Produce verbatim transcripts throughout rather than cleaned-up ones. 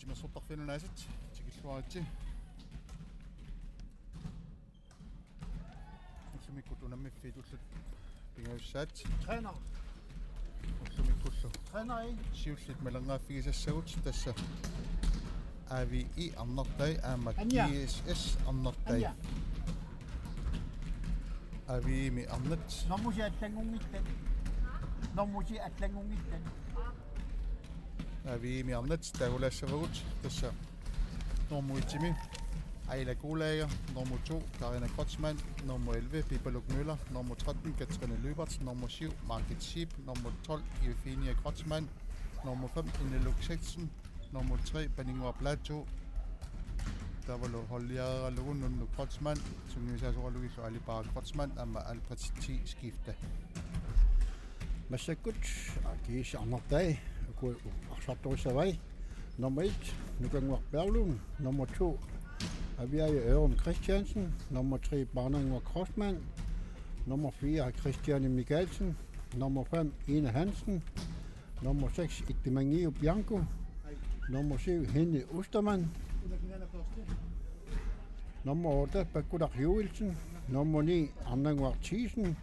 Timersortarfinnut aasiit tikilluaritsi. Ullumikkut unammiffiit ullut pingajussaat. Træner. Ullumikkullu. Træner, ikke? Siulliit malangaaffigisassagut tassa A V I arnartai aamma Anja. G S S arnartai. Anja. A V I-mi arnat. Normusi atlangunngittat. Normusi atlangunngittat. A V I-mi arnat taagulaassavagut tassa normu et-imi Aila Gulager, normu to Karina Kreutzmann, normu elleve Pipaluk Møller, normu tretten Katrine Lyberth, normu syv Margit Schiep, normu tolv Euphenia Kreutzmann, normu fem Ineluk Seksen, normu tre Paninnguaq Platou. Taavalu holdiaralugu Nunnu Kreutzmann, sungiusaasoralugillu Alipara Kreutzmann aamma Alfred T. Skifte. Massakkut A G S arnartai uku arsartorissavai. Nummer et, Nukannguaq Berlund. Nummer to, Aviaja Ørum Christiansen. Nummer tre, Barnannguaq Kreutzmann. Nummer fire, Christiane Mikaelsen. Nummer fem, Ina Hansen. Nummer seks, Ittimangiu Bianco. Nummer syv, Henny Ostermann. Nummer otte, Bakkulaq Joelsen. Nummer ni, Arnannguaq Thiesen.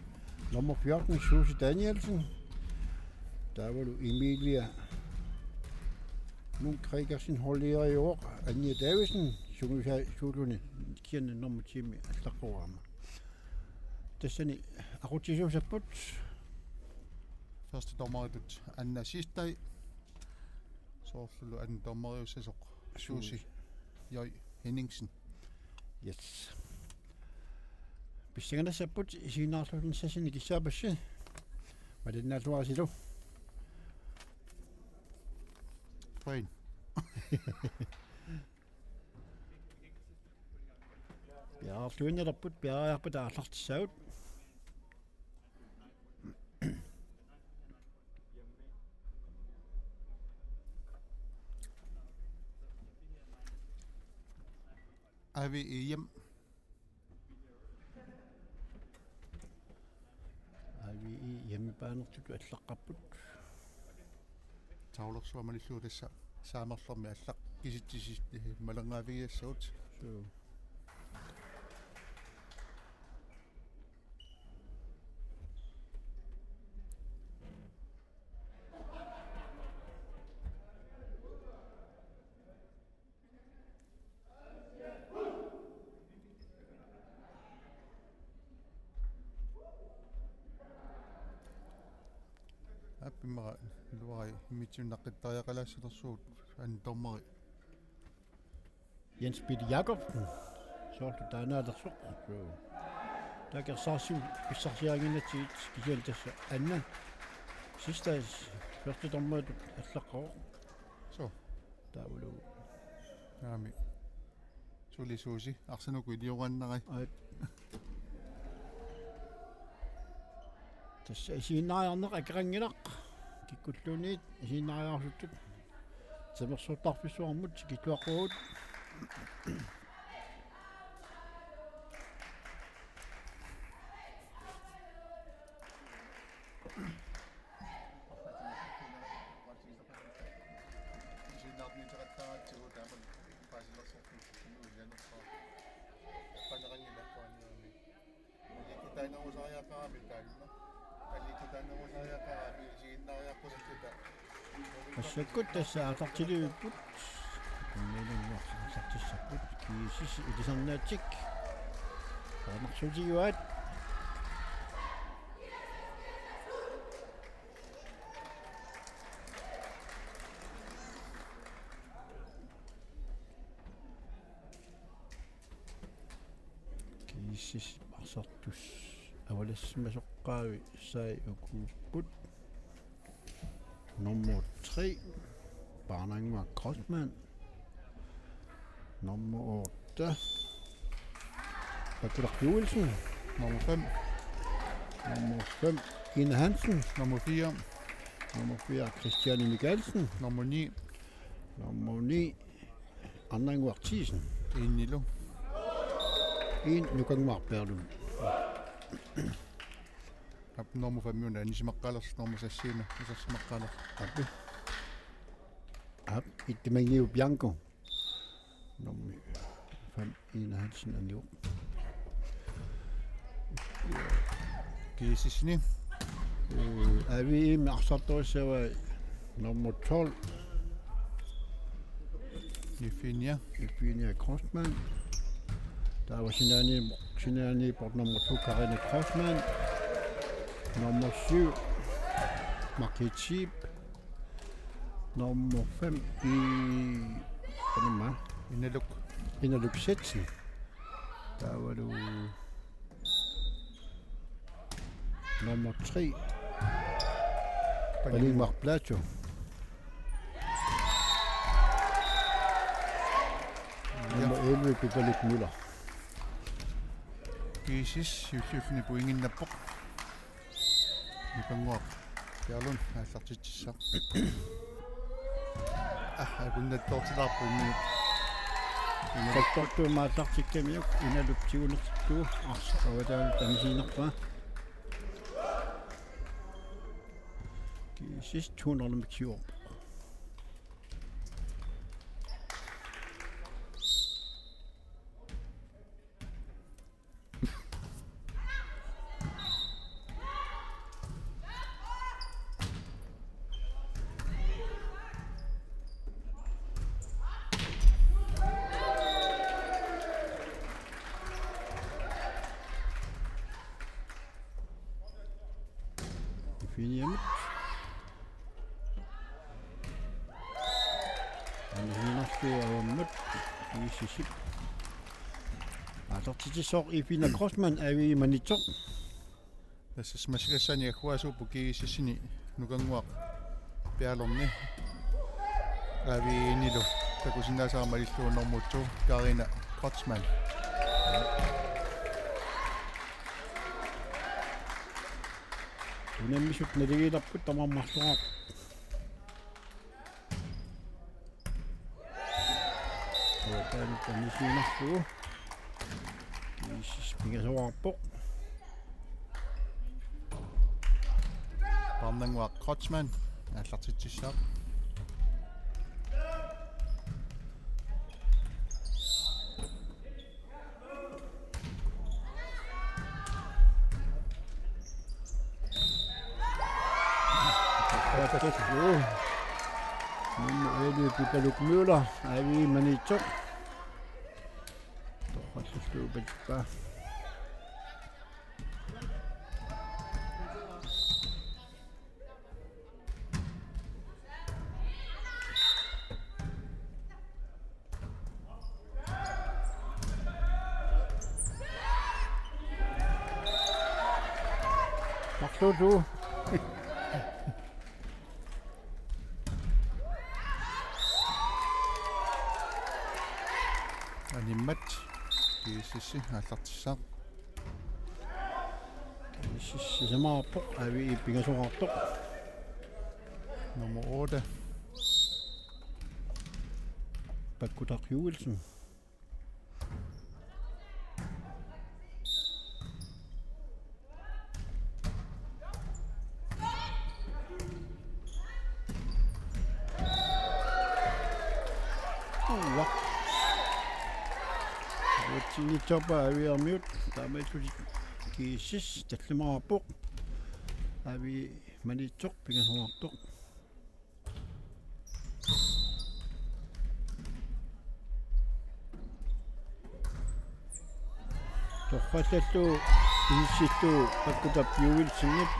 Nummer fjorten, Susie Danielsen. Taavalu Emilia Munk Gregersen, holdiariuvoq Anja Davidsen, sungiusaasuulluni kisianni nummer ti-mi allaqqavoq aamma. Tassani aqutsisuussapput. Første dommeritut Anna Sistai. Soorlulu anden dommeriussasoq Susie J. Henningsen. Yes. Pissanganassapput isiginnaarluinnassassinnut kissaapassi. Malinnaalluarisilu. Fine. Piareerluinnalerput, piareeriarpata aallartissaagut. A V I hjem. A V I hjemmebaanertutut allaqqapput. Tavlersuaq malillugu tassa saamerlermi allaqqisitsisut malangaaffigisassavut. Suu. Aap, immaqa iluarai immitsinnut naqqittariaqalaassalersugut anden dommeri. Jens Peter Jakobsen. Soorlu taanna alersoq. Suu. Taava kersarsiut pissarsiarinnginnatsigit kisianni tassa Anna Sistais første dommeritut allaqqavoq. Suu. Taavalu. Aamma. Suli Susie, arsaannuku iliurannarai. Aap. Tassa isiginnaariarneq akeqanngilaq. Kikkulluunniit isiginnaariarsuttut. Timersortarfissuarmut tikilluaqquagut. Massakkut tassa aallartilivipput. Unnilinngor aallartissapput. G S S ilisarnaatsik. Paarnarsuutigivaat. G S S arsartussat avalassimasoqqaavi sai ukuupput. Nummer tre, Barnannguaq Kreutzmann. Nummer otte, Bakkulaq Joelsen. Nummer fem. Nummer fem, Ina Hansen. Nummer fire. Nummer fire, Christiane Mikaelsen. Nummer ni. Nummer ni, Arnannguaq Thiesen. Inilu. Iin Nukannguaq Berlund. Aap, nummer fem-iuna anisimaqqaalersoq, nummer seks-iuna isersimaqqaalersoq. Aap. Aap, Ittimangiu Bianco. Nummer fem, Ina Hansen, anivoq. GSS-ini. Øh, A V M arsartorissavaa nummer tolv. Eugenia. Eugenia Kreutzmann. Taava sinaaniit, sinaaniit nummer to, Karina Kreutzmann. Nummer syv, Margrethe Schiep. Nummer fem i, hvem er? Inaluk. Inaluk Zetsen. Taavalu nummer tre, Pernille Mark Plato. Ja. Nummer elleve, Pipalik Møller. GSS, Josefine pointinnappoq. Nukannguaq Pialunnguaq aallartitsissaaq. Ah, akunnattoortilaarpoq imminut. Inaluk. Sakkortuumik aallartikkamiuk, Inaluk tigunertittuuvoq, arsaq avataanut tamisiinnarpaa. GSS to nul-imik siuarpoq. Eugeniamut. Annihinnarlugu avammut. GSS-ip aallartitsissaaq Eugenia Kreutzmann, A V M-aniitsoq. Tassa massigassani agguaasuupput GSS-ini Nukannguaq Pialunni. A V M-inilu takusinnaasara malillugu nummer to, Karina Kreutzmann. Unammisut naligiilerput, tamarmik marloraarput. Taanna tamisiinnarlugu. GSS pingasoraarpoq. Parnannguaq Kreutzmann aallartitsissaaq. Nummer elleve, Pipaluk Møller, A V M-aniitsoq. Torrattustuupatippa. Marluutu. Animmat GSS aallartissaaq. GSS sisamarpoq, A V M pingasoraartoq. Nummer otte. Pakkutaq Joelsen. Uua. Uatsinngitsoorpaa A V M-iut, taamaattumik GSS tallimaarpoq. A V M-aniitsoq pingasoraartoq. Torrallallu inissillugu Pakkutaq Joelsenip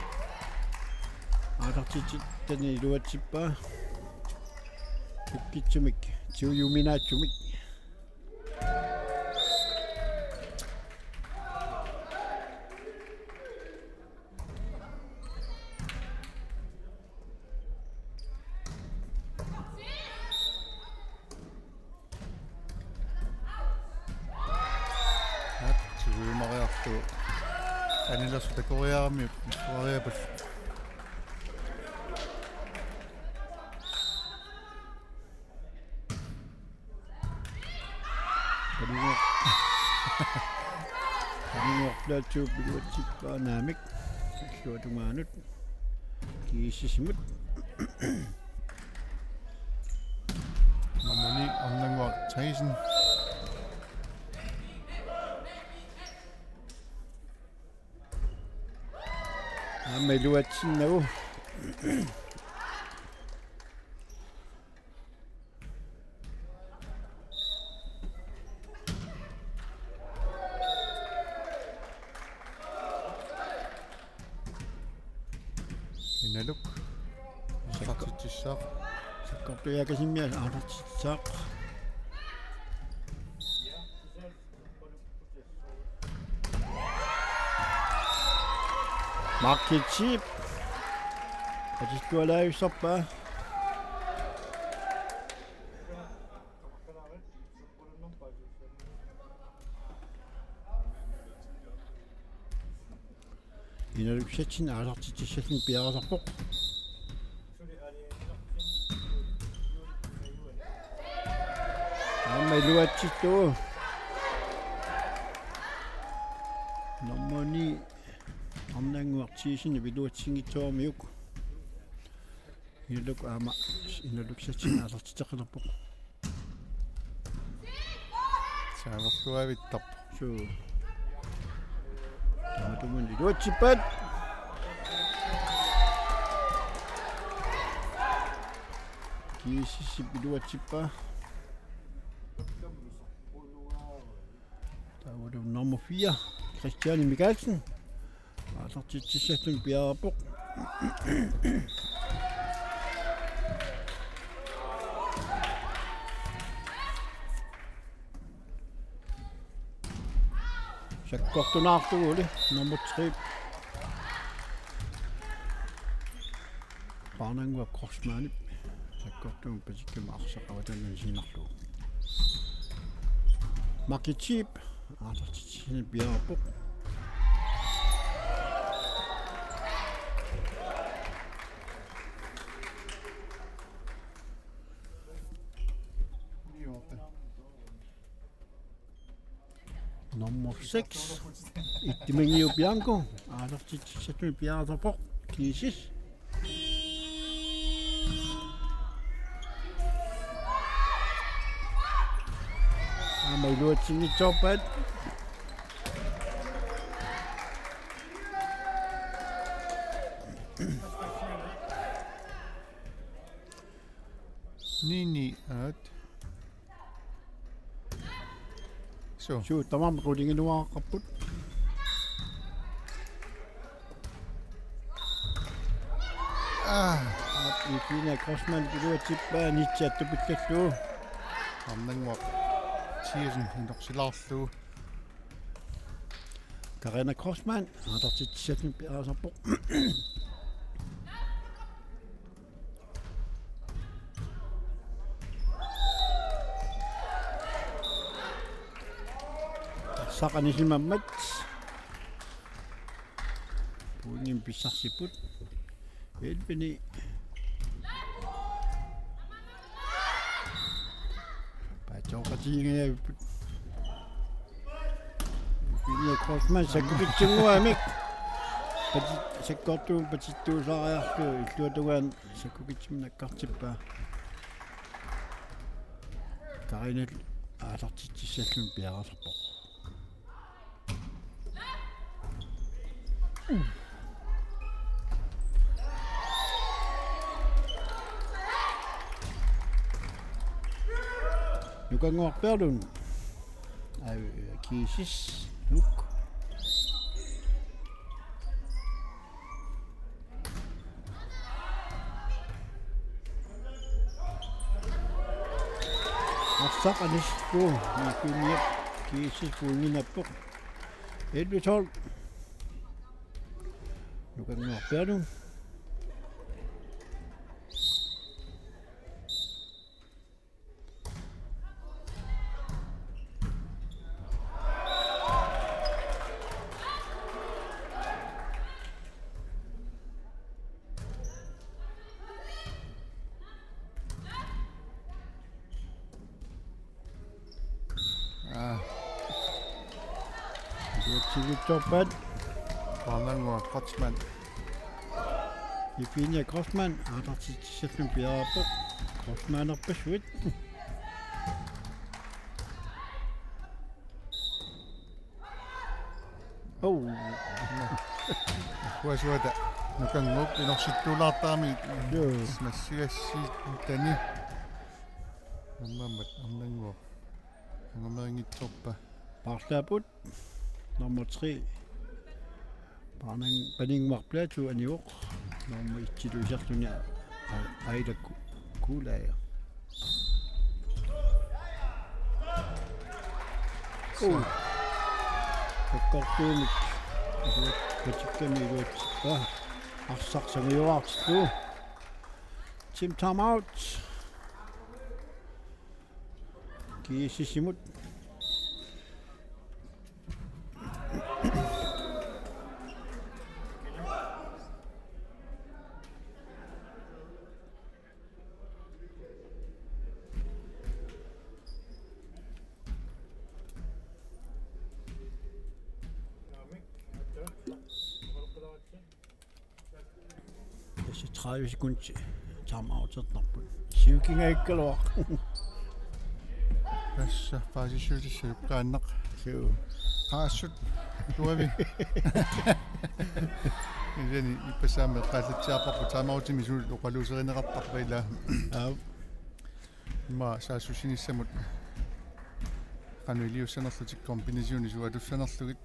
aallartitsitani iluatsippaa. Kukkitsumik, tiujuminaatsumik. Aap, tigujumariarlugu. Anilersut takoriaramiuk, takoriarput. Pernille. Pernille Platou iluatsippaa naamik. Illuatungaanut. GSS-imut. Ni Arnannguaq Theisen. Aamma iluatsinnagu. Inaluk. Sakko-, aallartitsissaaq. Sakkortuumik Akasimi aallartitsissaaq. Mark Kitsip. Atissualaajussaarpaa. Inaluksatsinnut aallartitsissalluni piareersarpoq. Aamma iluatsillugu. Nummer ni, Arnannguaq Theisen, iluatsinngitsooramiuk. Inaluk aamma, inaluksatsinnut aallartitseqqilerpoq. Saamerluavittarpoq. Suu. Tamatumunnga iluatsippaat. G S S-ip iluatsippaa. Taavalu nummer fire, Christiane Mikaelsen. Aallartitsissalluni piareerpoq. Sakkortunaarluguli nummer tre. Arnannguaq Kreutzmannip sakkortuumik patikkama arsaq avatannaasiinnarlugu. Mark Kitsip aallartitsissalluni piareerpoq. Nummer seks, Ittimangiu Bianco, aallartitsissalluni piareersarpoq, G S S. Aamma iluatsinngitsoorpaat. Ni ni aat. Suu. Suu, tamarmik qulingiluaqarput. Ah, Eugenia Kreutzmann iluatsippaa, nitsi attupillallugu. Arnannguaq Theisen inorsilaarlugu. Karina Kreutzmann aallartitsissalluni piareersarpoq. Arsaq anisimammat. Pointimik pissarsipput. Elvini. Paatsoortiginngilagut. Eugenia Kreutzmann sakkukitsunnguamik. Pati-, sakkortuumik patittuusaariarlugu illuatungaanut sakkukitsumik nakkartippaa. Karinap aallartitsissalluni piareersarpoq. Nukannguaq Berlund. Ai, G S S. Nuk. Arsaq anisittu, Eugenia G S S pointinngippoq. Elleve tolv. Nukannguaq Berlund. Aa. Iluatsinngitsoorpaat. Arnannguaq Kreutzmann. Eugenia Kreutzmann, aallartitsissalluni piareerpoq. Kreutzmannerpassuit. Oh. Kuasuata nukannguup inorsittuulaartarami. Joo. Smassigassiitani. Ammammat arnannguup. Angumerinngitsorpa. Paarlaapput. Nummer tre. Paarnang-, Paninnguaq Platou anivoq. Nummer et-ilu iserluni A-, Aila Ku-, Kuulaaja. Uu. Sakkortuumik. Iluat-, patikkami iluatsippa. Arsaq sangajuaartillugu. Team timeout. G S S-imut. Tassa tredive sekund timeoutertarput. Siukingajakkaluaq. Tassa paasissutissajuk qaannaq. Suu. Qaassut. Tuavi. Ilani ippassaq aamma eqqaallatsiarparput timeoutimi suut oqaluuserineqartarpa ilaa. Aap. Immaqa saassussinissamut qanoq iliussanerlutik kombinationit suatussanerlugit.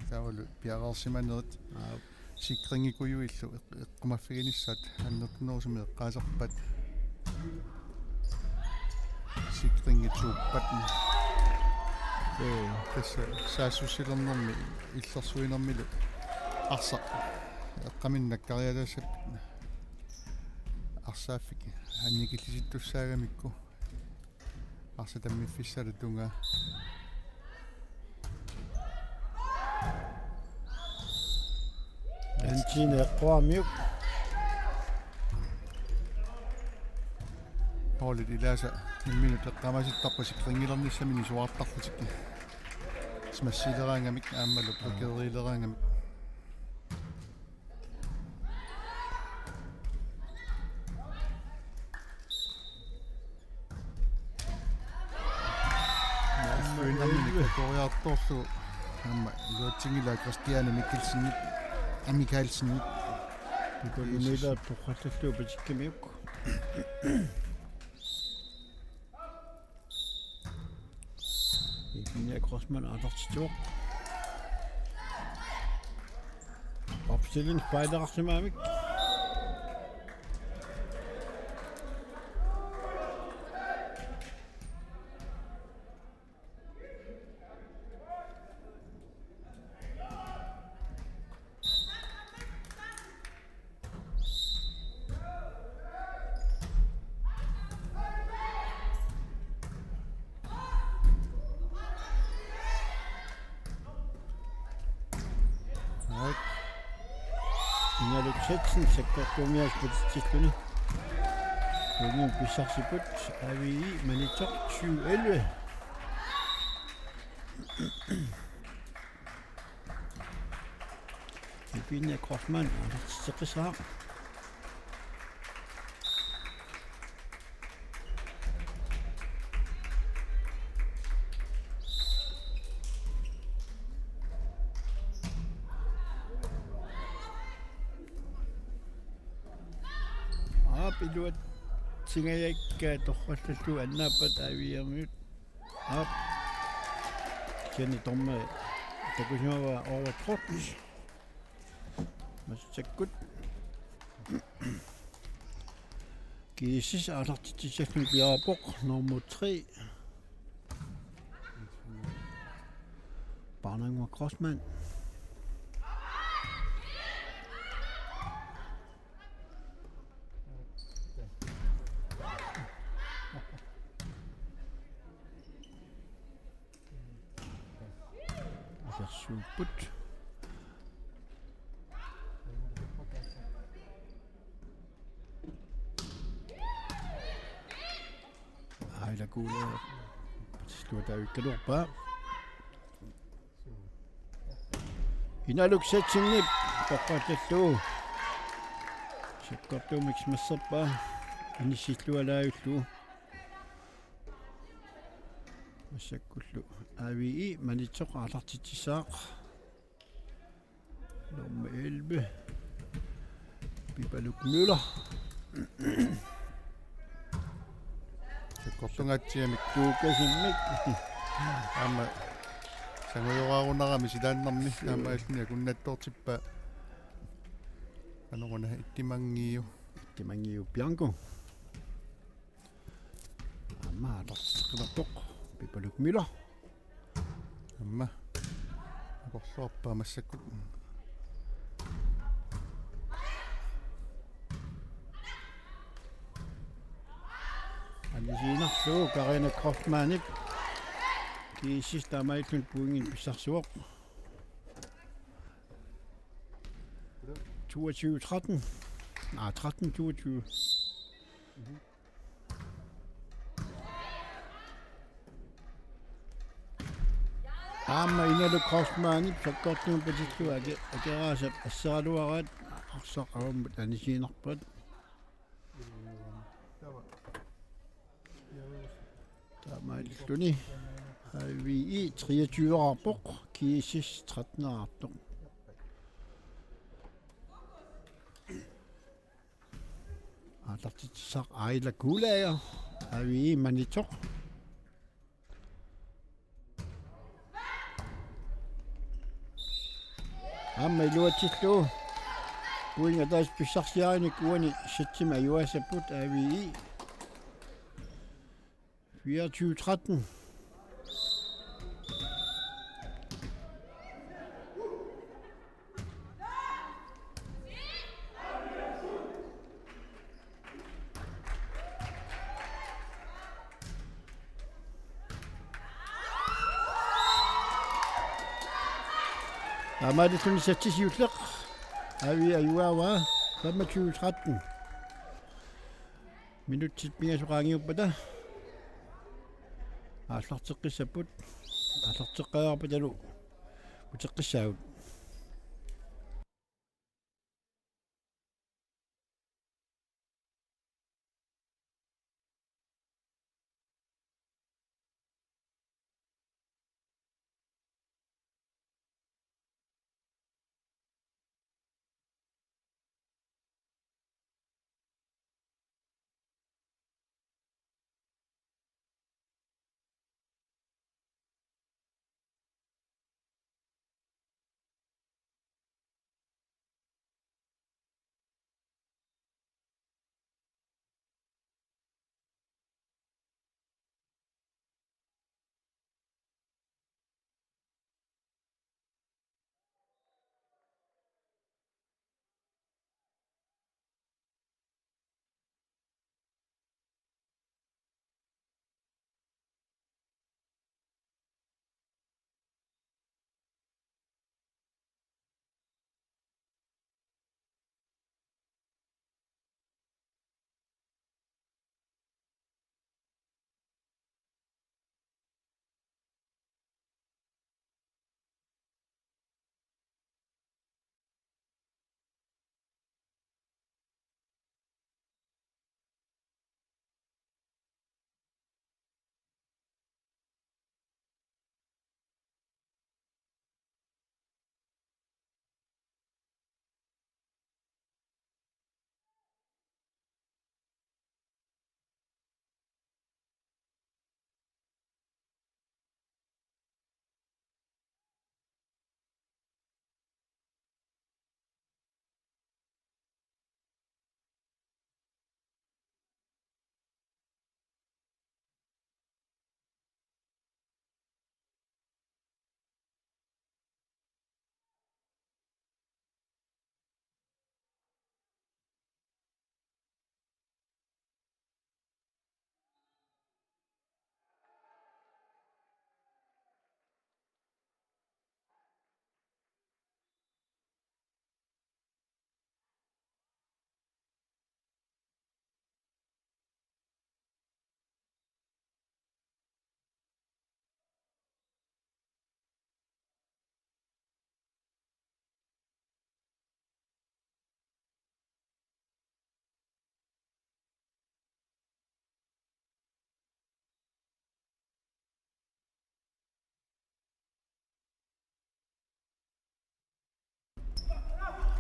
Taavalu piareersimanerit. Aap. Sikringikujuillu eq-, eqqumaffiginissaat annertunerusumik eqqaasarpaat. Sikringitsuuppat. Ee. Tassa saassussilernermi illersuinermilu arsaq eqqaminnik nakkariataassapput. Arsaaffik annikillisittussaagamikku. Arsaq tammiffissallu tungaa. Antine eqquamiuk. Holdit ilaasa imminut eqqaamasittarput sikringilernissamik nisuartarlutik. Smassileraangamik aammalu blokerileraangamik. Finnarmini koriartorlu aamma iluatsinngilaa Christiane Mikkelsenip, Mikaelsenip. Ikunimila torrallallugu patikkamiuk. Ipinia Crossman aallartitsivoq. Opstilling fejleqarsimamik. Aat. Inaluk Stetson sakkortuumiaasiit patitsilluni. Uunga pissarsipput A V I Maniitsoq tyve elleve. Ipinia Crossman aallartitseqqisaaq. Aap, iluatsingajakka torrallallugu annaappat A V I-miut. Aap. Kisianni dommeri takusimavaa overtrådt. Massakkut. G S S aallartitsissalluni piareerpoq nummer tre. Paarnannguaq Crossman. Asersuupput. Aila Kuulaaja. Patissuatavikkaluarpaa. Inaluk Stetsonip torrallallugu. Sakkortuumik smasserpaa. Inissillualaajullugu. Massakkullu A V I Maniitsoq aallartitsissaaq. Nummer elleve. Pipaluk Møller. Sakkortungaatsiamik tuukasimmik. Aamma sangujoraarunarami silaannarmi. Aamma alluni akunnattoortippaa. Qanoruna Ittimangiu. Ittimangiu Bianco. Aamma aalarteqqippoq Pipaluk Møller. Aamma akorluarpaa massakkut. Anisiinnarlugu Karina Kaufmannip G S S taamaalilluni pointinik pissarsivoq. Toogtyve tretten. Ah, tretten toogtyve. Aamma Inalu Kaufmannip sakkortuumik patillugu ake-, Akeraasap asseraluaraat arsaq avammut anisiinnarpat. Taamaalilluni A V I treogtyve-raarpoq, G S S tretten-araartoq. Aalartitsissaq Aila Kuulager, A V I manitsoq. Aamma iluatsillugu. Pointit ataaseq pissarsiarineq uani setsimi ajugaassapput A V I. Fireogtyve tretten. Taamaalilluni setsi siulleq. A V I ajugaavaa femogtyve tretten. Minutsit pingasut qaangiuppata aallarteqqissapput. Aallarteqqaarpatalu uteqqissaagut.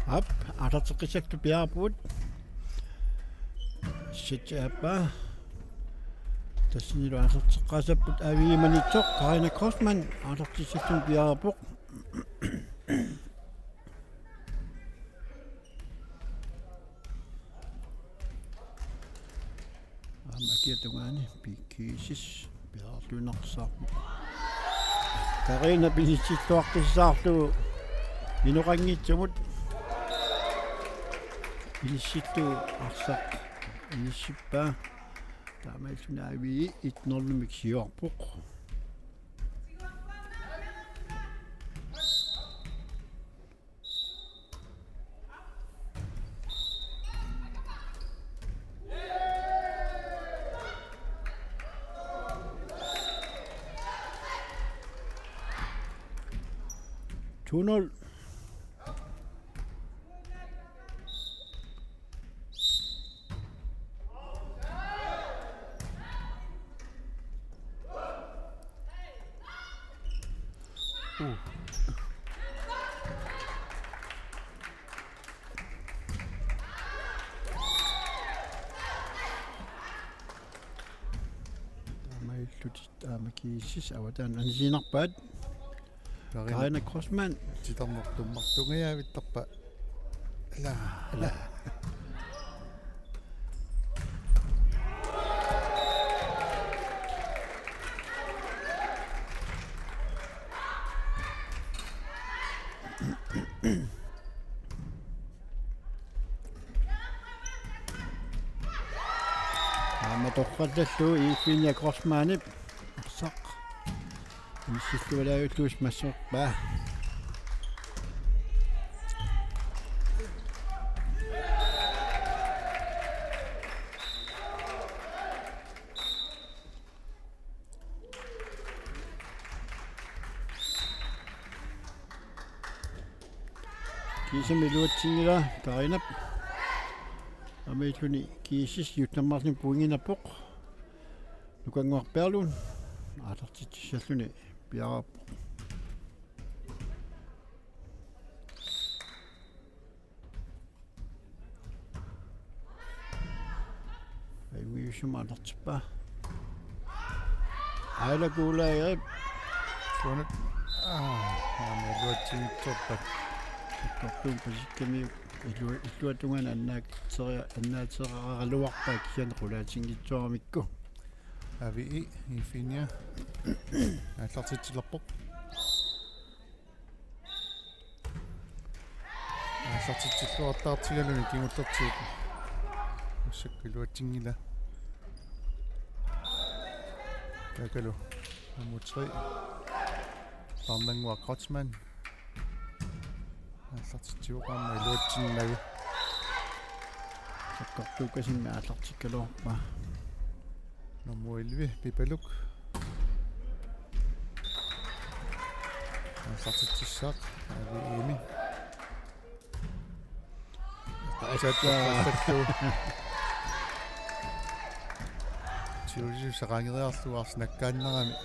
Aap, aallarteqqissallu piareerpugut. Sitsi aappaa. Tassanilu aallarteqqaassapput A V E-miittoq Karina Korsmann aallartissalluni piareerpoq. Aamma akia tungaani P G S S piareerluinnartussaavoq. Karina inissilluaqqissaarlugu inoqanngitsumut. Inissillugu arsaq inissippaa. Taamaalilluni A V E et nul-imik siuarpoq. To nul. Uh. Taamaalillutik aamma G S S avataan anisinarpaat. Karina. Karina Korsmann. Titarnertummartungajaavittarpa. Ala, ala. Aamma torrallallugu Eugenia Korsmannip arsaq inissillualaajullugu massorpaa. Kiisami iluatsinngilaa Karinap. Aamma iluani G S S Juttarmarlin pointinarpoq. Nukannguaq Perlun aallartitsissalluni piareerpoq. Ajunngiusumik aallartippaa. Aila Kuulagerip. Suanut. Aa, aamma iluatsinngitsoorpat. Tortuum pasikkamik ilua-, iluatungaani annaateria-, annaatereeraluarpaa kisianni qulaatinngitsooramikkit. A V E, Eugenia. Aallartitsilerpoq. Aallartitsilluartaartigaluni kingullertigut. Massakkut iluatsinngilaa. Taakalu. Nummer tre. Parnannguaq Kreutzmann. Aallartitsivoq aamma iluatsinnagu. Sakkortuukkasimmi aallartikkaluarpaa. Nummer elleve, Pipaluk. Aallartitsissaaq, A V E-mi. Aatsaat. Tiusi saqangeriarlugu arsaq nakkaannarami.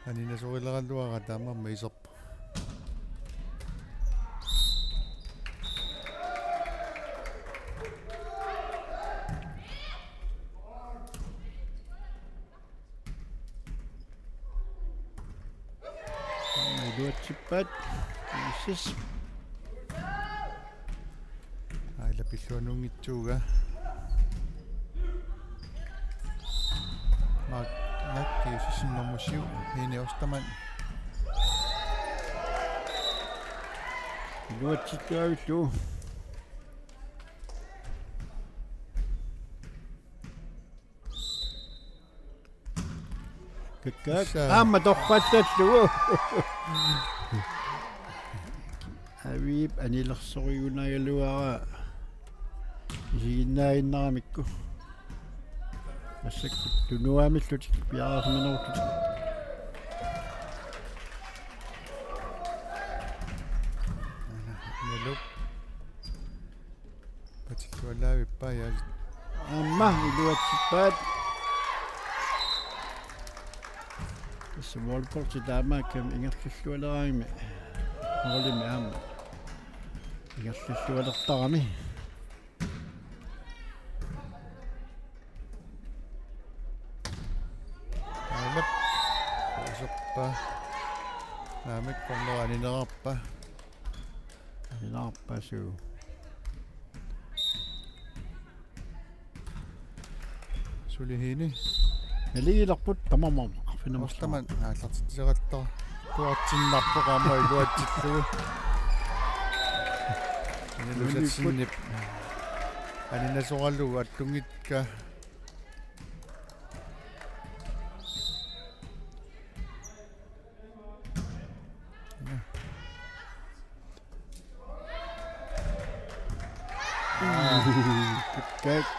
Aninasorileraluara taamaammat iserpoq. Iluatsippaat. Isis. Aila pilluanuunngitsuugaa. Mark Nakki, Isis nummer syv, Hene Ostermann. Iluatsittuavillu. Kakkaak. Tassa. Aamma torrallallugu. Aviip anilersorigunaagaluara isiginnaaginnaramikku. Massakkut tunuamillutik piareersimanerullutik. Nalup. Patillualaavippa, ja. Aamma iluatsippaat. Tassa Wolpert taamaakkami ingerlallualeraangami. Målimi aamma. Ingerlallualertarami. Aamma. Userpa. Aamma corneri aninerarpa. Aninerarpa suu. Suli Hini. Naligiilerput tamarmik arfineq-marluk. Taman aallartitsileralta. Kuartinnarpoq aamma iluatsillugu. Anilusatsinnip. Aninasoralugu attunngikkaa. Good catch.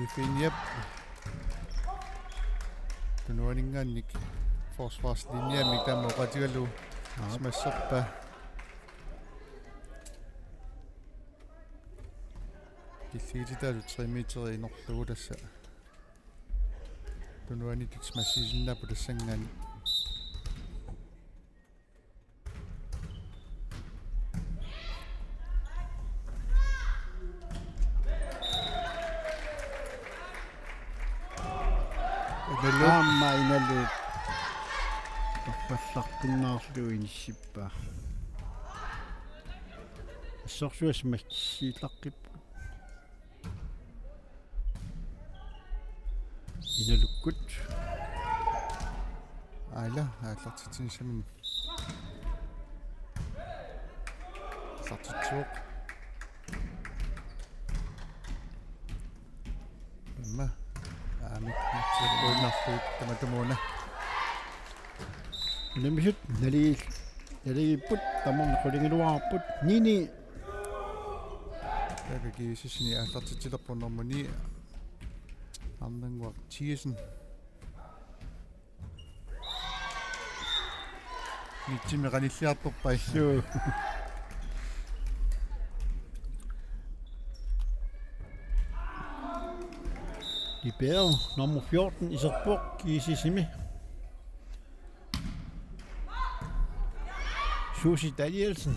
Ifiniap. Tunuaninngaanniit forsvarslinjami taama oqaatigalugu. Aap. Smasserpaa. Killigititaasut tre meter inorlugu tassa. Tunuaniittut smassisinnaapput tassanngaanniit. Inalu. Aamma Inalu. Torrallartinnaarlugu inissippaa. Assorsuaq smassisillaqqippoq. Inalukkut. Aala, aallartitsinissaminnut. Aallartitsivoq. Aamma. Aamma. Tsipuinnarlugu tamatumuuna. Unammisut naligi-, naligiipput, tamarmik qulingiluaarput, Nini. Taava GSS-ini aallartitsilerpoq nummer ni. Arnannguaq Thiesen. Nitsimi qanilliartorpai. Suu. Libero nummer fjorten iserpoq GSS-imi. Susie Danielsen.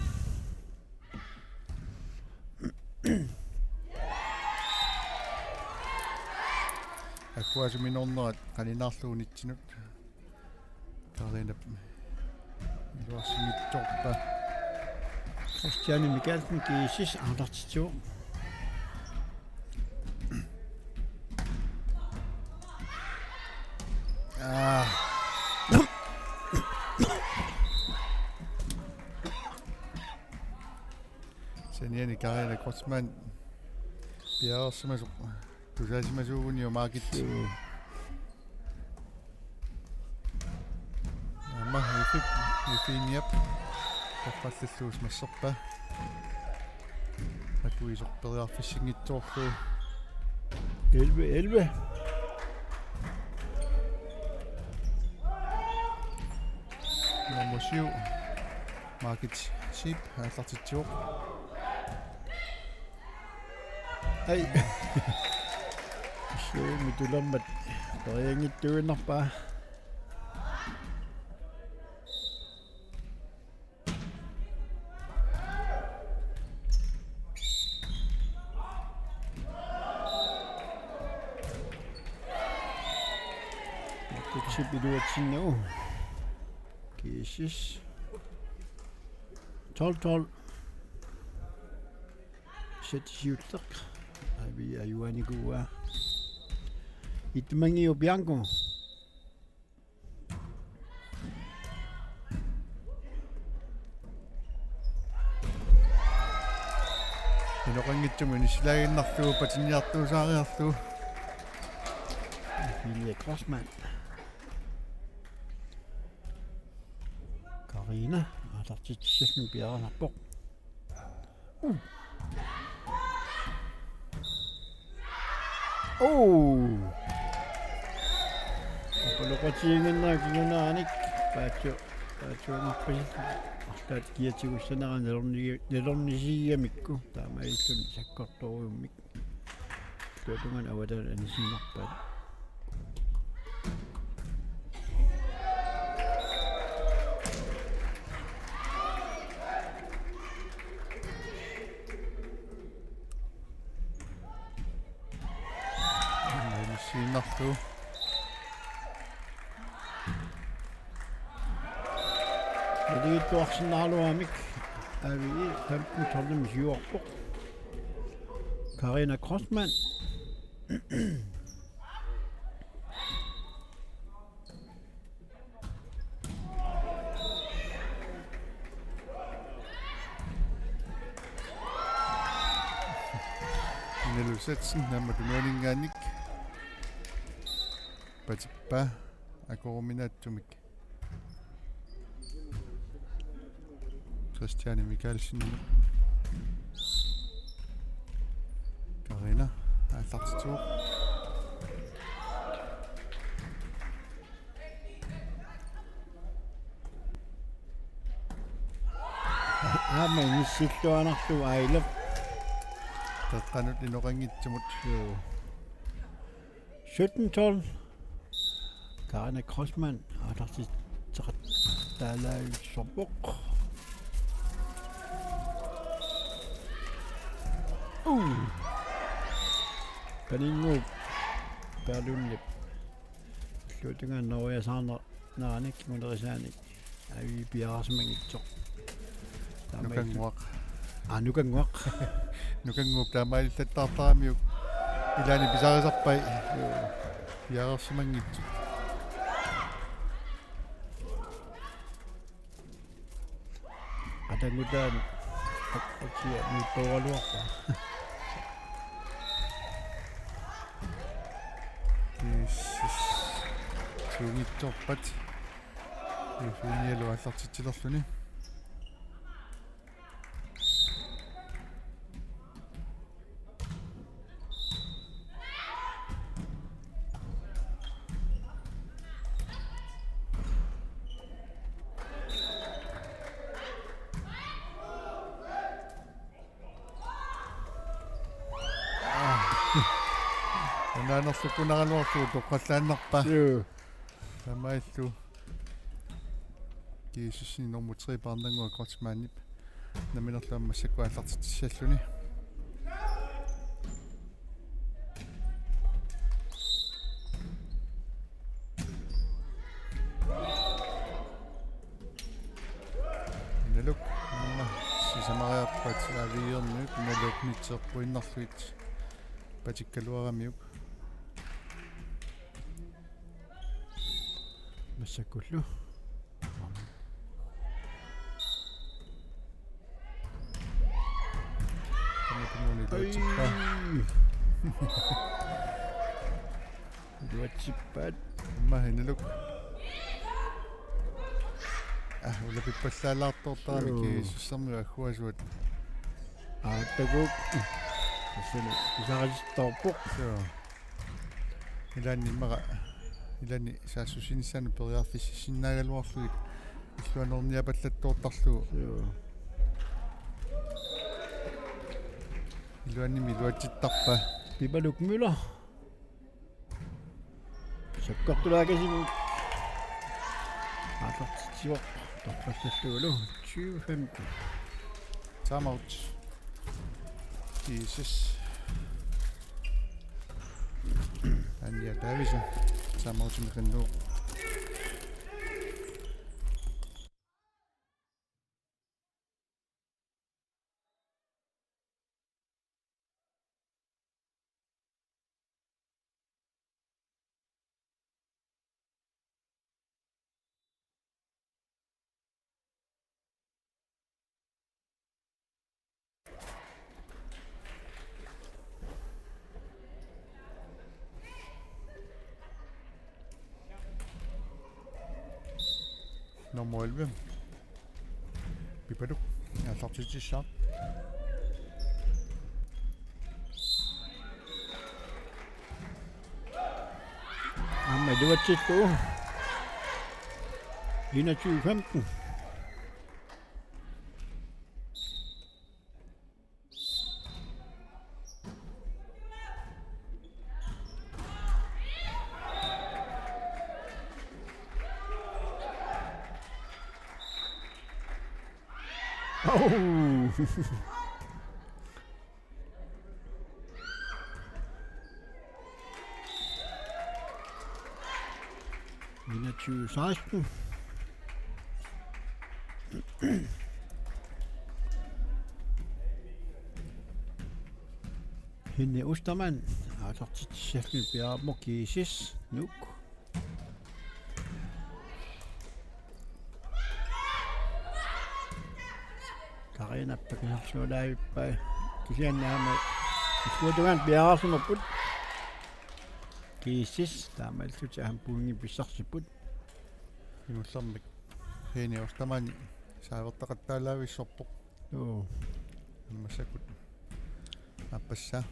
Akuasumi nornerat qaninarlugu nitsinut. Karinap iluarsinngitsoorpaa. Christiane Mikaelsen GSS aallartitsivoq. Aa. Saniani Karina Kreutzmann piareersimasoq tusaasimasuuguni jo markit. Suu. Aamma Ifip, Ifiniap. Torrallallugu smasserpaa. Atuisoq periarfissinngitsoorlugu. Elleve elleve. Nummer syv. Margit Schiep aallartitsivoq. Ai. Suu, mitulermat perianngittuinnarpaa. Kutsip iluatsinnagu. GSS. Tolv tolv. Sæt siulleq. Avi ajuanikuua. Itumangiu Bianco. Inoqanngitsumik inissilaaginnarlugu patinniartuusaariarlugu. Emilie Kreutzmann. Karina aallartitsissanik piareersarpoq. Uu. Oqaloqatigiinnginnera kinguneranik paatsu-, paatsuunarpasi. Arlaat kiatigussanera nalornigi-, nalornisigigamikku taamaalilluni sakkortorujummik. Tuatungan avataani anisinnerpaat. Innarlu. Naligiittuarsinnaaraluamik A V E femten tolvimik siuarpoq. Karina Kreutzmann. Inelu Setsen, naammattunuaninngaanniit. Patippaa, akoruminaatsumik. Christiane Mikaelsen. Karina, aallartitsivoq. Aamma inissilluarnarlugu Ailep. Qeqqanut inoqanngitsumut. Joo. Sytten tolv. Karina Kreutzmann, aallartitseqattaalaavissorpoq. Uh. Paninnguup Berlunip. Illuatungaanut Norge saarna-, naranik kingunerisaanik. Ai, piareersimanngitsoq. Taamaattumik. Nukannguaq. Aa, Nukannguaq. Nukannguup taamaalilluttaartaramiuk. Ilaanni pisarisarpai. Joo. Piareersimanngitsoq. Qatanngutaani. At-, atia nuuttoraluarpa. Yes. Suungitsorpat. Josefinialu aallartitsilerluni. Aa. Unaanerlukkunaraluarlugu toqqallaannarpaa. Juu. Taamaallu G S S-ip nummer tre Paarnannguaq Kreutzmannip namminerlu aamma massakkut aallartitsissalluni. Inaluk aamma sisamariarpat A V E-rmiut Inaluk nitseerpuinnarlugit patikkaluaramiuk. Massakkullu. Tamatumuuna iluatsippaa. Ai. Iluatsippaat. Aamma Inaluk. Aa, ulapippallaalaartortarami. Joo. G S S-ermiut agguasuat. Aa, takuuk. Tassani pisarisittoorpoq. Joo. Ilaanni immaqa, ilaanni saassussinissaanut periarfississinnaagaluarlugit illuanerniapallattoortarlugu. Joo. Iluanni iluatsittarpaa. Pipaluk Møller. Sakkortulaakasigut. Aallartitsivoq. Toqqassallugulu tyve femten. Timeout. G S S. Anja Davidsen. Timeoutimi qinnuvoq. Nummer elleve. Pipaluk. Aallartitsissaaq. Aamma iluatsillugu. Enogtyve femten. Au! Enogtyve seksten. Henny Ostermann, aallartitsissallugu piareerpoq G S S, Nuuk. Karina Pakisarsualaavippai. Kisianni aamma illuatungaanut piareersimapput. G S S taamaalillutik aamma pointit pissarsipput. Kingullermik Henny Ostermann saavertaqattaalaavissorpoq. Joo. Massakkut aappassaa.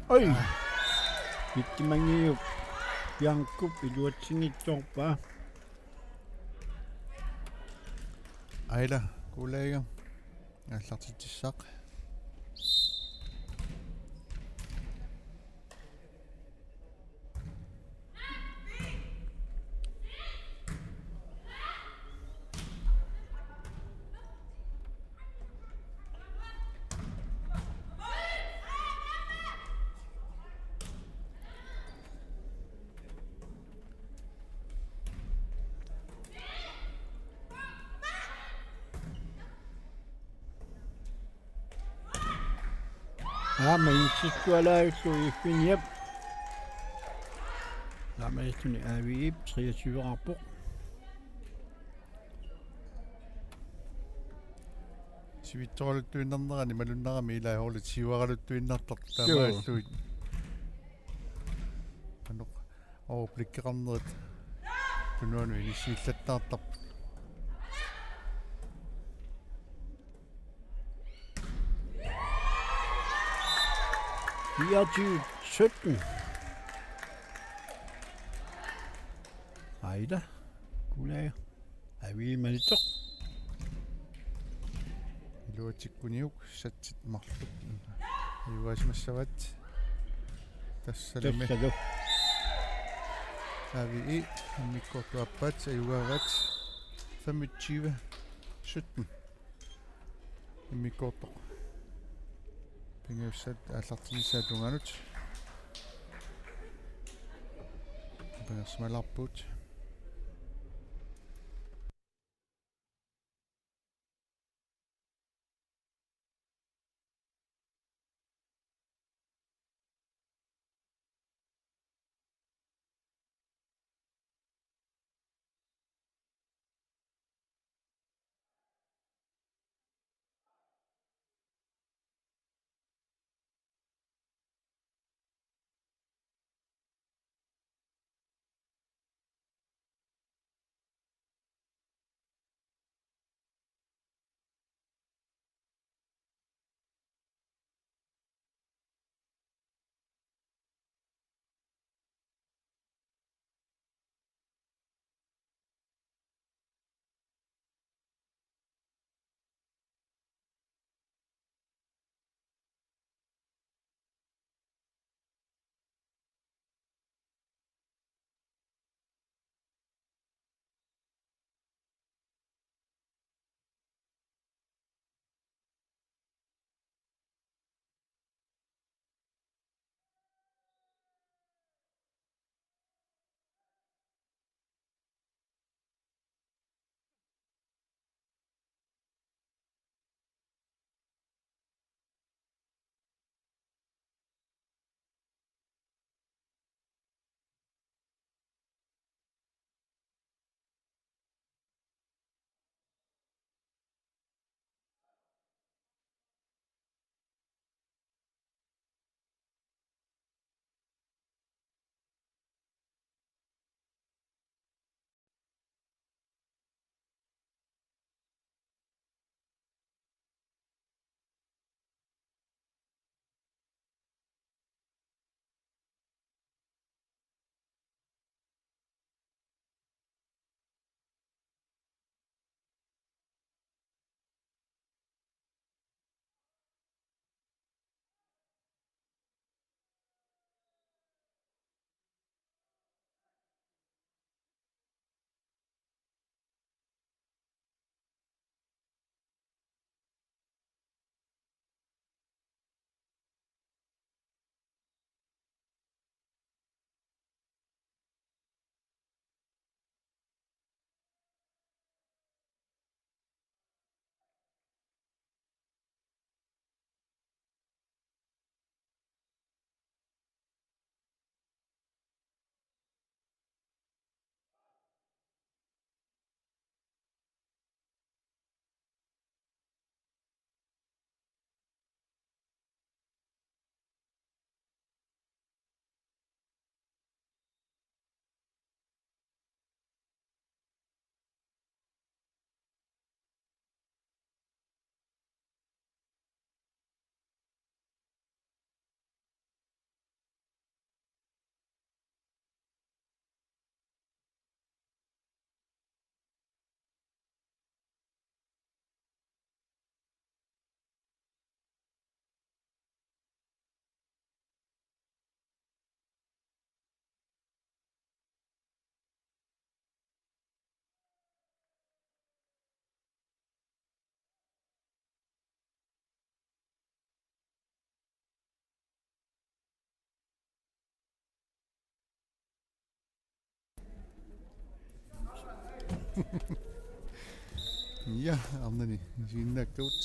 Oj! Pittimangiup Jankop iluatsinngitsoorpaa. Aila Kuulaaja aallartitsissaaq. Aamma insittualaavillugu Iffiniap. Aamma istuni A V I-p treogtyve-qarpoq. Sivitsoraluttuinnarnerani malunnarami ilaa holdet siuaraluttuinnartartut. Joo. Taamaalillutik. Qanoq overblikkeqarnerit tunuanut inissiillattaartarput. Fireogtyve sytten. Aila Kuulaaja. A V I-p manitsoq. Iluatsikkuniuk satsit marluk. Ajugaasimassavaat. Tassalumi. Tassalu. A V I immikkoortup aappaat ajugaavaat. Femogtyve sytten. Immikkoortoq. Pingajussat aallartinnissaata tungaanut. Pingajussimalerpugut. Ja, arnani isiginnaakkagut.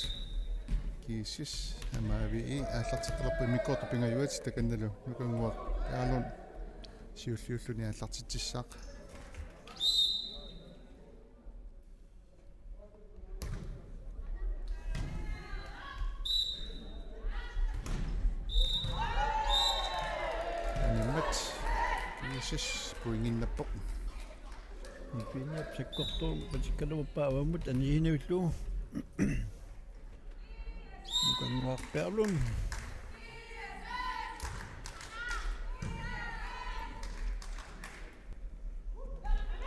G S S, aamma A V E aallarteqqalerput immikkoortut pingajuat, takannalu Nukannguaq Bjørlund siulliulluni aallartitsissaaq. Animmat. G S S pointinnappoq. Nukannguaq sakkortooq patikkaluarpaa avammut anisinnavillugu. Nukannguaq Bjørlund.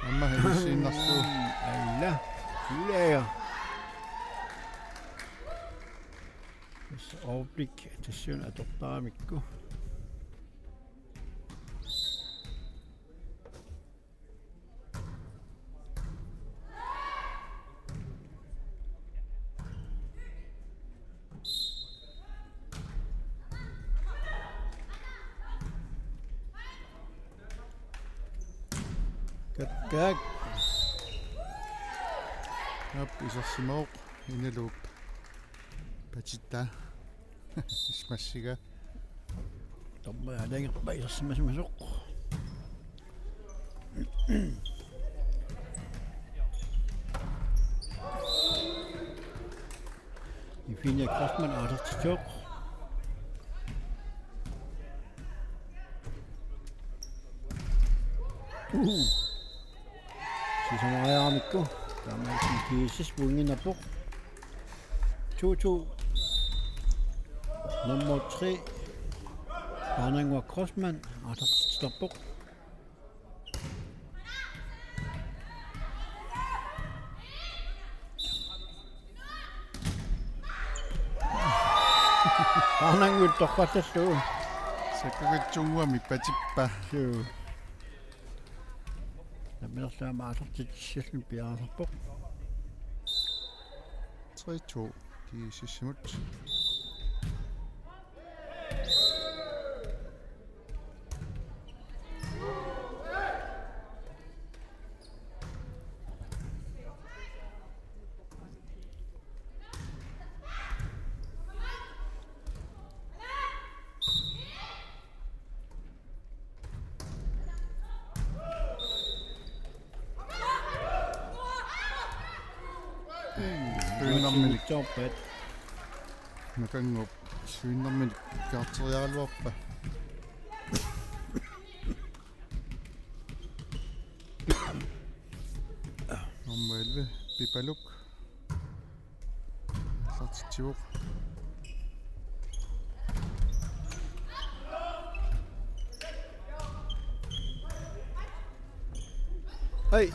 Aamma helissiinnarlugu. Alla. Kuleja. Tassa overblik tassani atortaramikku. Kakkaak. Aap, isersimavoq, Inaluup patittaa. Ismassiga. Dommerit aalajangerpaat isersimasimasoq. Ifinia Kreutzmann aallartittoq. Uh. Sisamariaramikku. Taamaattumik G S S pointinnappoq. To to. Nummer tre. Paarnannguaq Kreutzmann aallartittarpoq. Paarnannguaq torrallallugu. Sakkugatsunnguamik patippaa. Suu. Namminerlu aamma aallartitsilluni piareersarpoq. Tre to. G S S-imut. Svinnerminik. Jobbat. Nukannguup svinnerminik kaarteriaraluarpaa. Nummer elleve, Pipaluk. Aallartitsivoq. Ai.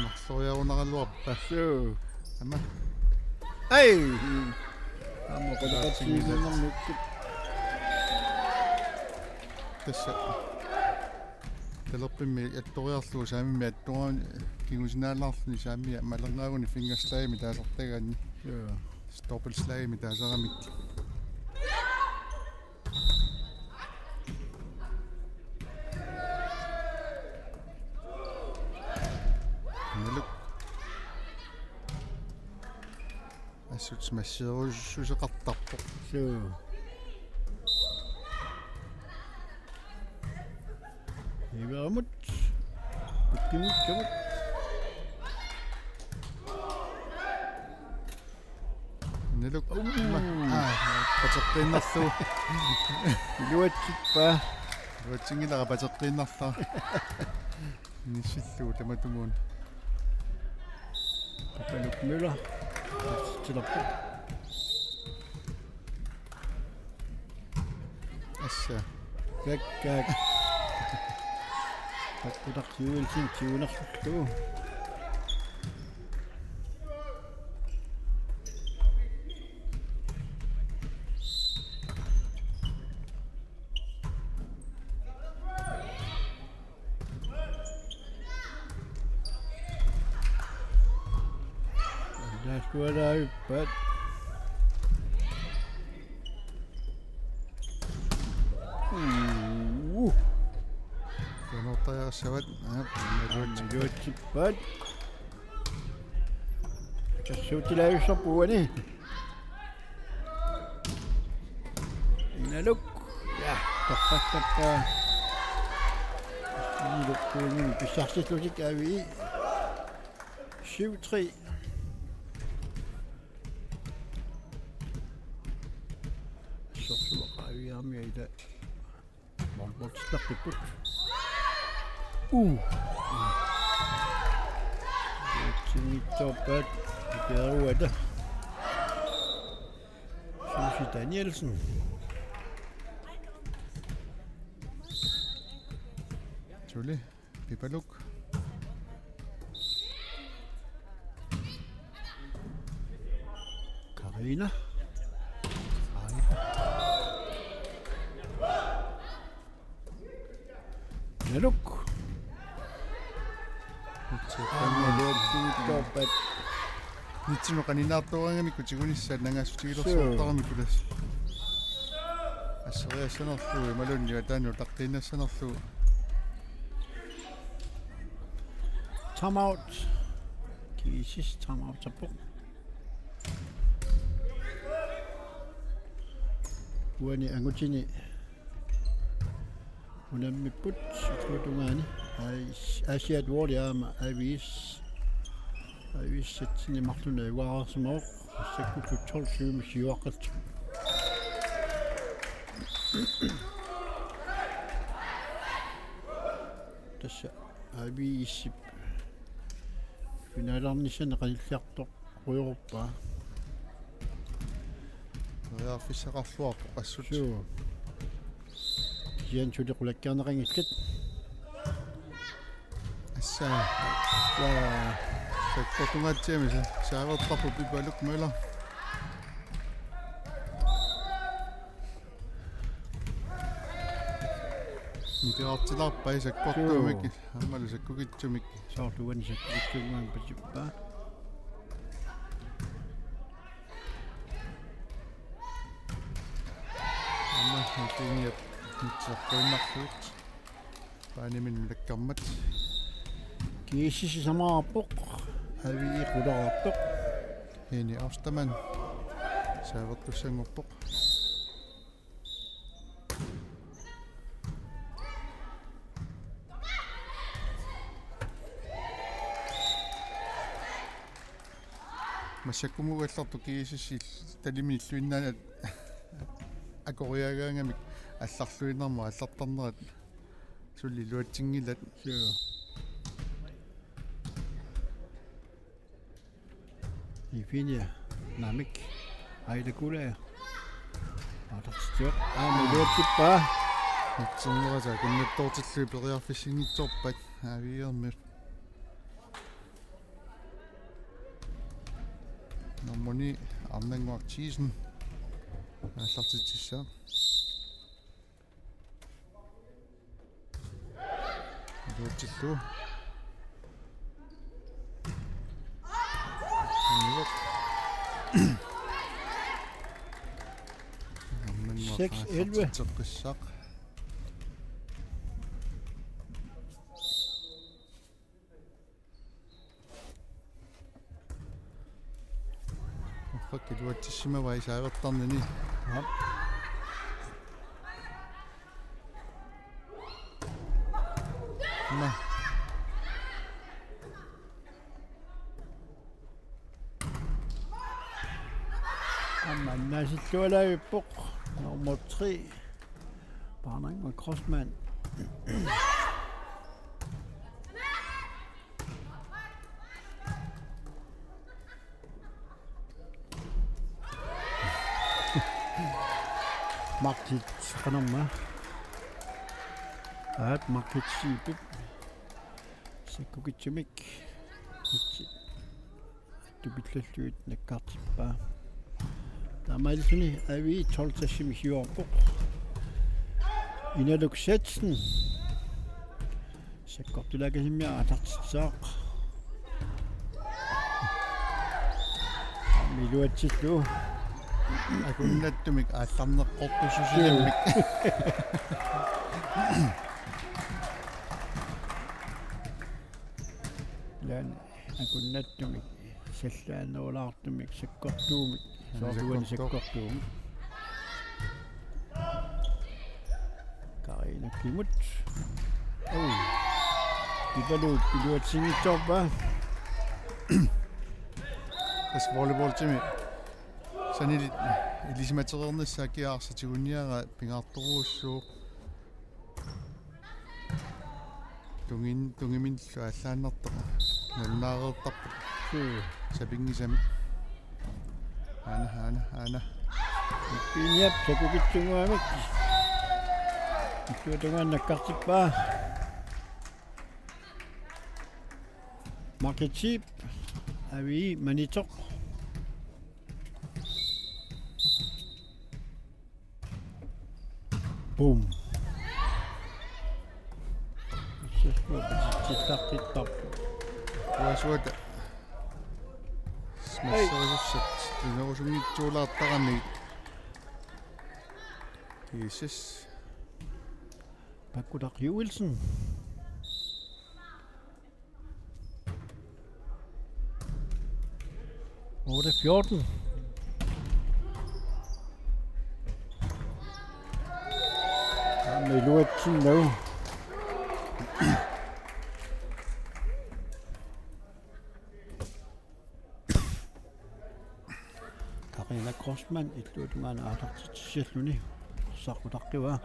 Marloriarunaraluarpaa. Suu. Aamma. Ai. Aamma qulaqatsiinnarmikkit. Tassa. Talerpimmi attoriarlugu saamimmi attuaani kingusinaalaarluni saamia malernaaguni fingerslagimi taasartagaanni. Joo. Dobbeltslagimi taasaramik. Naluk. Assut masseerussuseqartarpoq. Suu. Iveramut. Pukkimut kamut. Naluk. Uu. Aa, pateqqiinnarlugu. Iluatsippaa. Iluatsinngilaq pateqqiinnarlugu. Nissillugu tamatumuuna. Pipaluk Møller. Tilerpoq. Assa. Kakkaak. Takkutaq Joelsen tiunersullu. Naasualaavippat. Uu. Kanartaja Savat, aap, imaluatsippat. Imaluatsippat. Akersuutilaajussuarput uani. Inaluk. Ja, torrattappa. Inaluk kuumin pissarsillutik A V I. Syv tre. Sorsuaq A V I-armia ila. Målmandsilaqqipput. Uh. Sinngitsoorpaat iperuata. Susie Danielsen. Suli. Pipaluk. Karina. Karina. Inaluk. Inaluk. Nitsinut qaninaartooraangamikku tigunissaat nangaassutigilersoortaramikku tassa. Asseriassanerlugu imaluunniit ataanut utaqqiinnassanerlugu. Timeout. G S S timeout-erpoq. Uani angutini unammipput utungaani. Ai-, Aasiaat Wall aamma A V S. A V S-imi marlunnik uaarsimavoq. Massakkut tolv tyve siuaqqat. Tassa A V S-ip finalernissaani qanilliartoq. Qujoruppaa. Periarfissaqarluarpoq assut. Suu. Kisianni suli qulakkeerneqanngillat. Assa. Assa. Sakkortungaatsiami sa-, saavertarpoq Pipaluk Møller. Nikerartilaarpai sakkortuumik. Suu. Aammalu sakkukitsumik. Soorlu uani sakkukitsunnguamik patippaa. Aamma Helsingip nitseqqiinnarluit. Paanimin lakkarmat. G S S sisamaqarpoq. A V I qulaarpoq. Heni Ostermann. Saavertussanngorpoq. Massakkumut allartoq G S S-ip tallimat illuinnaanni akoriagaangamik allarluinnarmut allartarnerat suli iluatsinngilat. Suu. Ifinia Namik. Aida Kulaja. Aatartitsivoq. Aamma iluatsippaa. Nitsinnerata kunnattoortillugit periarfissinngitsoorpat A V I-ermiut. Nummer ni, Arnannguaq Thiesen. Aallartitsissaaq. Iluatsillugu. Inuit. Seks elleve. Aallartitseqqissaaq. Uffak iluatsissimavai saavertarnini. Aap. Aamma. Aamma annaasillualaavippoq. Nummer tre. Barnang og Crossman. Markit qanormaa. Aat Markit Siipip. Sakkukitsumik. Itsi. Tupillallugit nakkartippaa. Taamaalilluni A V I tolv tassimik siuarpoq. Inaluk Setsen. Sakkortulaakasimmia aatartitsaaq. Iluatsillugu. Akunnattumik aallarneqqortussusilimmik. Suu. Taanna akunnattumik, sallaanerulaartumik, sakkortuumik, soorlu uani sakkortuumik. Sakkortuumik. Karina Kimut. Uu. Pipaluup iluatsinngitsoorpaa. Tassa volleyballtimi sanilit ilisimatereernissaat kia arsaq tiguniaraa pingaartorujussuuvoq. Tungin-, tungiminillu aallaannartoq nalunaareertarpoq. Suu. Sapinngisamik. Aana, aana, aana. Piniap sakukitsunnguamik. Illuatungaanut nakkartippaa. Markitip. Avi Manitsoq. Boom. Sissuapatsitsillartittarpoq. Kuasuata. Smasserisussat. Linerusunngitsuulaartarami. Jesus. Pakkutaq Joelsen. Otte fjorten. Aamma iluatsinnagu. Karina Grossmann illuatungaanut aallartitsissalluni saqqutaqqivaa.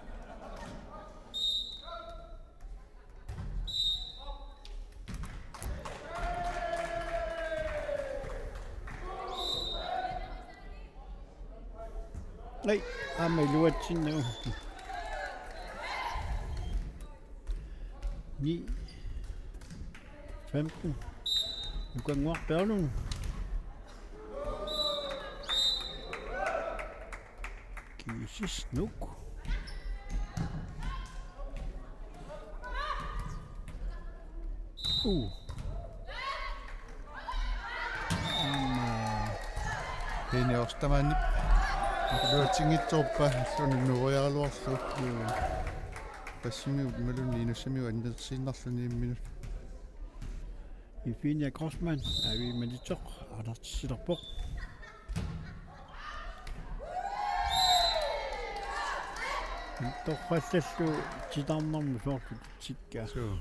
Ai, aamma iluatsinnagu. Ni femten. Nukannguaq Berlund. Kiisis Nuuk. Uu. Aamma. Pini Ostermannip iluatsinngitsoorpaa, illuni nuueriaraluarlugu. Passimigut imaluunniit inussamigut annertusiinnarluni imminut. Eugenia Grossmann, Avi Manitsoq, aallartissilerpoq. Torrallallu titarnermut soorlu tikka. Suu.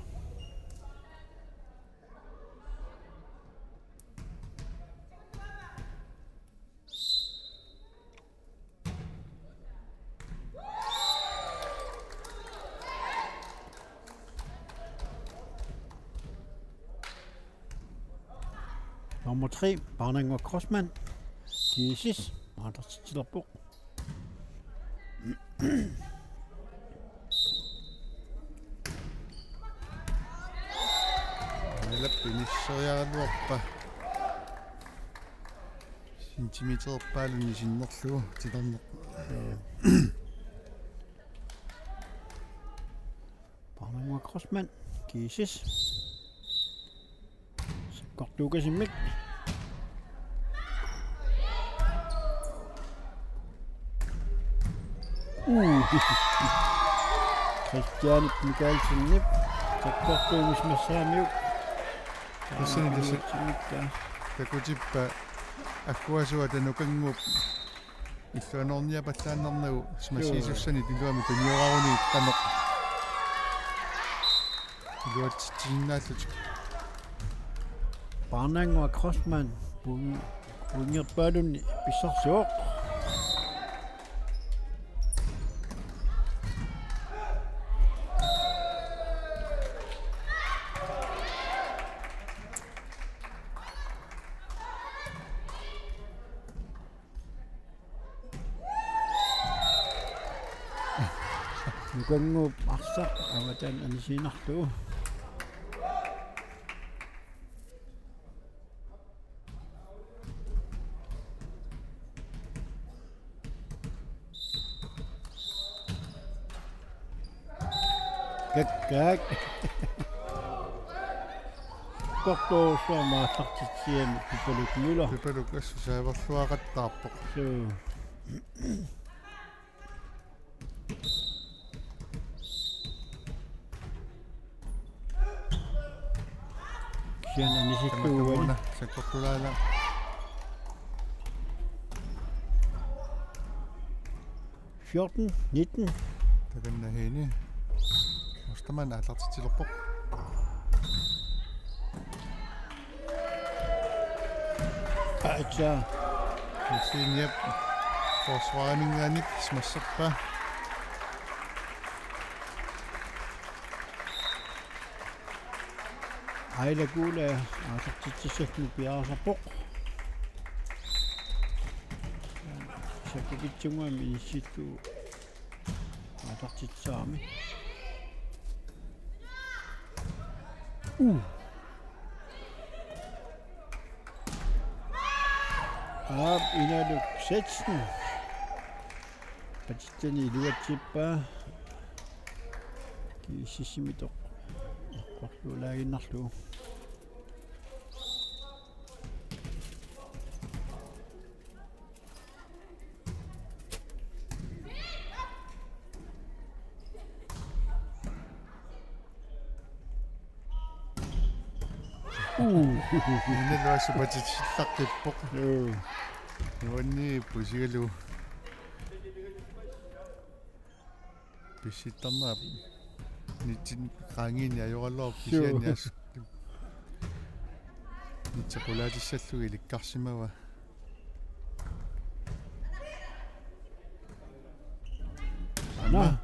Nummer tre, Barnangua Crossmann, G S S, aallartitsilerpoq. Nalap inisseriaraluarpa. Centimeterpaalunni sinnerlugu titarneq. Barnangua Crossmann, G S S. Sakkortuukasimmik. Uu. Christianip Mikaelsenip sakkortuumik smassaamiuk. Tassani tassa. Tassani tassa. Takutippa agguasuata Nukannguup illuanukarniapallaannarnagu smassiisussanik iluamik tunioraaruni qanoq iluatsitsisinnaallutik. Barnangua Crossmann pun-, pungerpaalunni pissarsivoq. Nukannguup arsaq avataani anisiinnarlugu. Kakkaak. Sakkortuussuarmik aallartitsiami Pipaluk Møller. Pipaluk assut saaverluaqattaarpoq. Suu. Kisianni anisittuuani. Tamatumuuna sakkortulaarluni. Fjorten nitten. Takanna Heini. Ostermann aallartitsilerpoq. Aatsaat. Josefine Jep. Forsvariminngaanniit smasserpaa. Aila Kuula aallartitsissallugu piareersarpoq. Sakikitsunnguamik inissittuuvoq aallartitsisarami. Uh. Aap, Inaluk Sachsen. Patitsani iluatsippaa. G S S-imitoq. Eqqorluulaaginnarlugu. Uu. Inaluk Sachsen patitsillaqqippaa. Joo. Nuanni pusigalu. Pissittarneq nitten qaangiini ajoraluarpoq. Suu. Kisianni assut nitten qulaatissallugu ilikkarsimavaa. Nå. Aamma.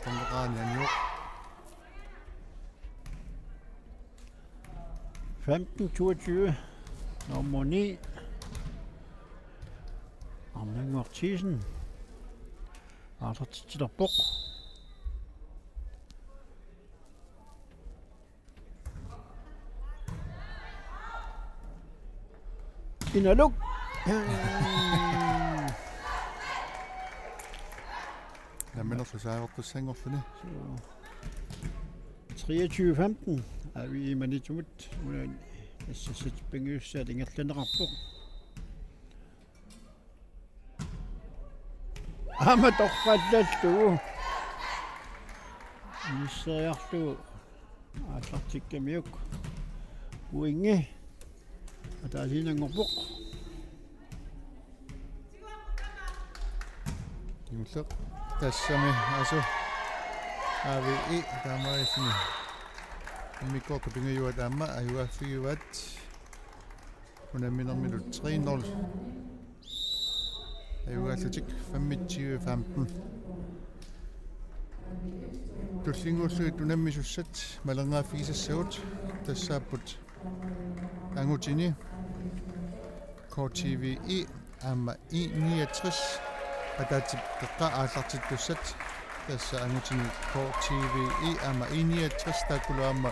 Tonneqaani anioq. Femten toogtyve. Nummer ni. Arnannguaq Thiesen. Aallartitsilerpoq. Inaluk. Namminerlu saavortussanngorluni. Treogtyve femten. Avi Maniitsumut. Una S S S-ip pingajussaatit ingerlanneqarpoq. Aamma torrallallugu. Inisseriarlugu aallartikkamiuk. Uingi. Ataasiinnanngorpoq. Kingulleq. Tassami asu. Avi taamaasilluni. Immikkoortut pingajuat aamma ajugaaffigivaat. Unamminermilu tre nul. Ajugaallutik femogtyve femten. Tullinnguullugit unammisussat malinnaaffigisassagut tassaapput angutini K T V E aamma E niogtres. Ataatsip Qeqqata aallartittussat tassa angutini K T V E aamma E niogtres taakkulu aamma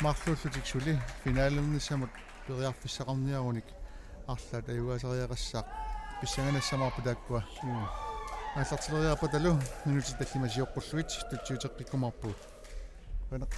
marluullutik suli finalernissamut periarfissaqarniarunik arlaat ajugaasariaqassaaq pissanganassaaq taakkua. Mm. Aallartileriarpatalu minutit tallimat sioqqullugit tutsiuteqqikkumaarpugut. Qujanaq.